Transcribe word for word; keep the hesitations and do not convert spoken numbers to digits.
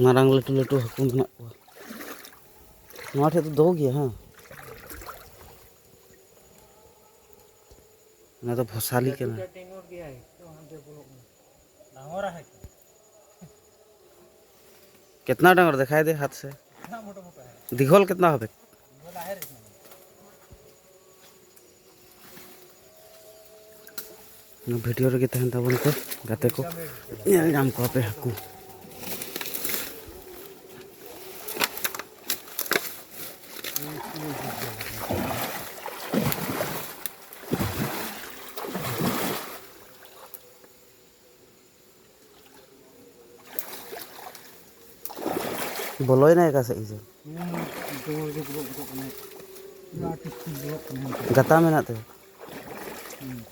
ᱢᱟᱨᱟᱝ ᱞᱟᱹᱴᱩ ᱞᱟᱹᱴᱩ ᱦᱟᱹᱠᱩ ᱢᱮᱱᱟᱜ ᱠᱚᱣᱟ᱾ ᱱᱚᱣᱟ ᱴᱷᱮᱡ ᱫᱚ ᱫᱚ ᱜᱮᱭᱟ, ᱦᱮᱸ᱾ ᱚᱱᱟ ᱫᱚ ᱵᱷᱚᱥᱟᱞᱤ ᱠᱟᱱᱟ᱾ कितना डंगर दिखाई दे हाथ से? दिघल कितना होबे? ᱱᱚᱣᱟ ᱵᱷᱤᱰᱤᱭᱳ ᱨᱮᱜᱮ ᱛᱟᱦᱮᱱ ᱛᱟᱵᱚᱱ ᱯᱮ ᱜᱟᱛᱮ ᱠᱚ, ᱧᱮᱞ ᱧᱟᱢ ᱠᱚᱣᱟ ᱯᱮ ᱦᱟᱹᱠᱩ᱾ ᱵᱚᱞᱚᱭᱮᱱᱟᱭ ᱚᱠᱟ ᱥᱮᱫ ᱜᱮᱪᱚ᱾ ᱦᱩᱸ, ᱡᱳᱨ ᱜᱮ ᱵᱚᱞᱚᱜ ᱜᱚᱫᱚᱜ ᱠᱟᱱᱟᱭ᱾ ᱯᱩᱨᱟᱹ ᱟᱹᱰᱤ ᱡᱳᱨ ᱵᱚᱞᱚᱜ ᱠᱟᱱᱟᱭ᱾ ᱜᱟᱛᱟ ᱢᱮᱱᱟᱜ ᱛᱟᱭᱟ᱾ ᱦᱩᱸ᱾